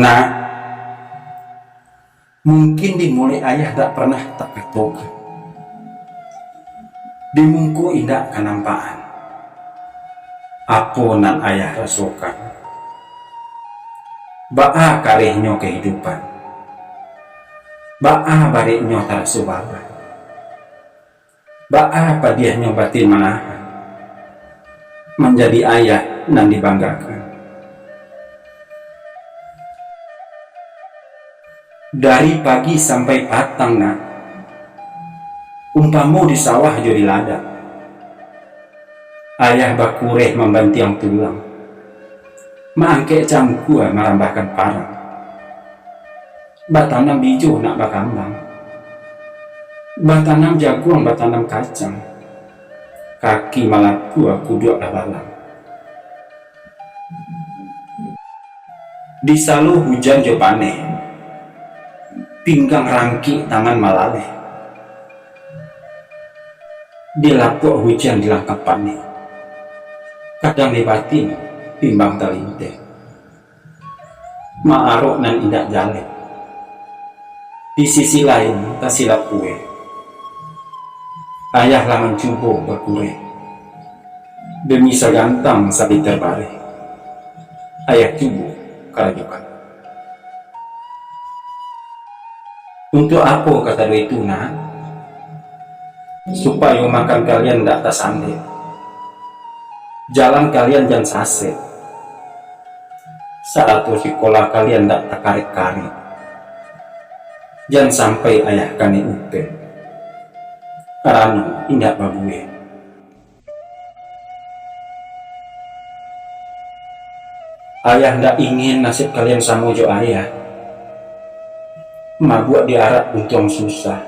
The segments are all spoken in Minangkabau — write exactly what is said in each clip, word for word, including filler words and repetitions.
Nak, mungkin di muluik ayah dak pernah takatokan, di muko indak kanampakan, apo nan ayah rasokan. Baa karehnyo kahidupan, baa bariknyo taraso baban. Baa padiahnyo batin manahan, manjadi ayah nan dibanggakan. Dari pagi sampai patang, nak, umpamo di sawah jo di ladang, ayah bakureh mambantiang tulang, maangkek cangkua marambahkan parang. Batanam bijo nak bakambang, batanam jaguang, batanam kacang, kaki malapua kuduak lah balang. Di salo hujan jo paneh, pinggang rangkik tangan malaleh. Di lapuak hujan di langkah paneh, kadang di batin bimbang talinteh. Maarok nan indak jaleh. Di sisi lain, tasilap kueh. Ayah lah mancubo bakureh. Demi sagantang saliter bareh, ayah cubo karajokan. Untuak apo kasado itu, nak? Supayo makan kalian ndak tasandek, jalan kalian jan sasek, sarato sikolah kalian ndak takarek-karek. Jan sampai ayah kanai upek, karano indak babuek. Ayah ndak ingin nasib kalian samo jo ayah, mabuak di arak untuang susah.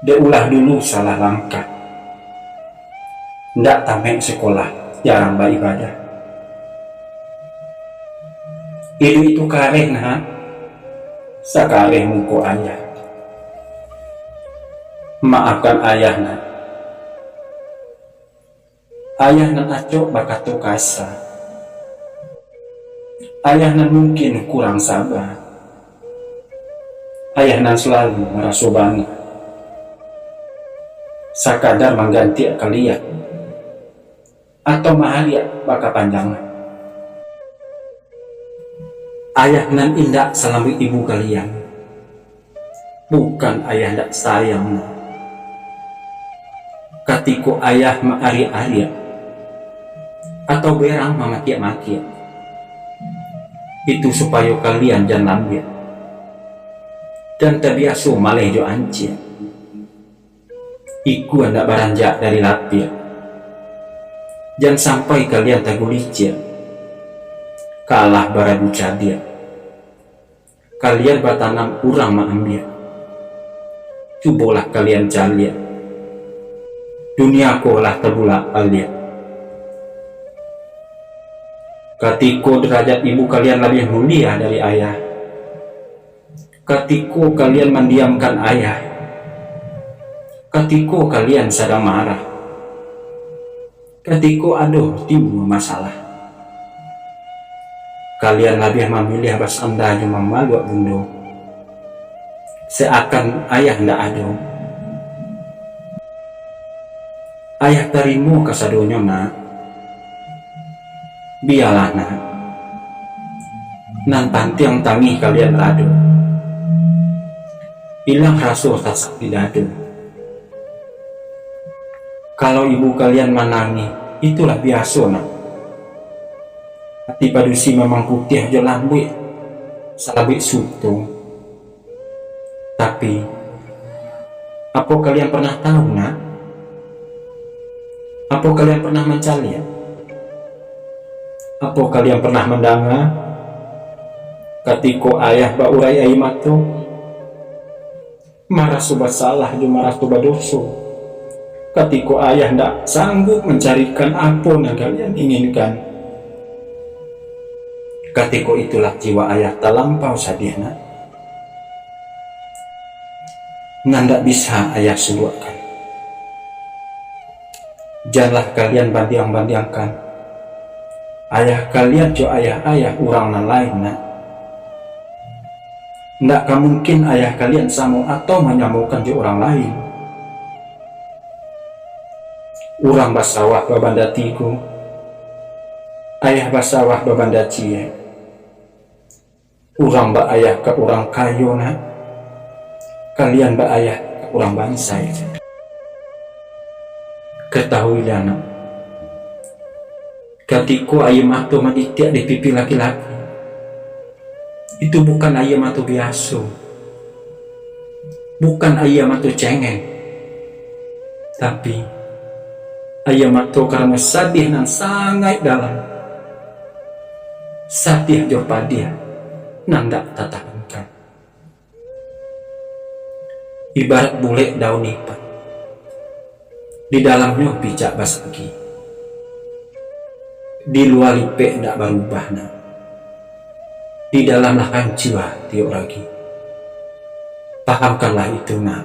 Dek ulah dulu salah langkah, ndak tamek sikolah, jarang baibadah. Iduik itu kareh, nak, sakareh muko ayah. Maafkan ayah, nak. Ayah nan acok bakato kasa, ayah nan mungkin kurang saba, ayah nan salalu maraso bana, sakadar manggantiak kalian, atau maariak bakapanjangan. Ayah nan indak salambuik ibu kalian, bukan ayah ndak sayang, nak. Katiko ayah maariak-ariak, atau berang mamakiak-makiak, itu supayo kalian jan lambiak, jan tabiaso maleh jo anciak. Ikua ndak baranjak dari lapiak, jan sampai kalian taguliciak, kalah baradu cadiak. Kalian batanam, urang maambiak. Cubolah kalian caliak, dunia ko lah tabulak-baliak. Katiko derajat ibu kalian labiah mulia dari ayah, katiko kalian mandiamkan ayah, katiko kalian sadang marah, katiko ado timbua masalah, kalian labiah mamiliah basanda jo mamaluak bundo, seakan ayah ndak ado. Ayah tarimo kasadonyo, nak. Bialah, nak. Nan pantiang tangih kalian rado, ilang raso sasak di dado. Kalau ibu kalian manangih, itulah biaso, nak. Ati padusi mamang putiah jo lambuik, salabuik suto. Tapi, apo kalian pernah tahu, nak? Apo kalian pernah mancaliak? Apo kalian pernah mandanga, katiko ayah baurai aia mato, maraso basalah jo maraso badoso, katiko ayah ndak sanggup mancarikan apo nan kalian inginkan? Katiko itulah jiwa ayah talampau sadiah, nak. Nan ndak bisa ayah suruakkan. Janlah kalian bandiang-bandiangkan Ayah kalian jo ayah-ayah urang nan lain, nak. Ndak ka mungkin ayah kalian samo atau manyamokan jo urang lain. Urang basawah babanda tigo, ayah basawah babanda ciek. Urang ba-ayah ka urang kayo, nak. Kalian ba-ayah ka urang bansaik. Katahuilah, nak, katiko aia mato manitiak di pipi laki-laki, itu bukan aia mato biaso, bukan aia mato cengeng, tapi aia mato karano sadiah nan sangaik dalam, sadiah jo padiah nan ndak tatahankan. Ibarat bulek daun nipah, di dalamnyo picak basagi, di lua lipek ndak barubah, nak, di dalam lah hancua tiok ragi. Pahamkanlah itu, nak.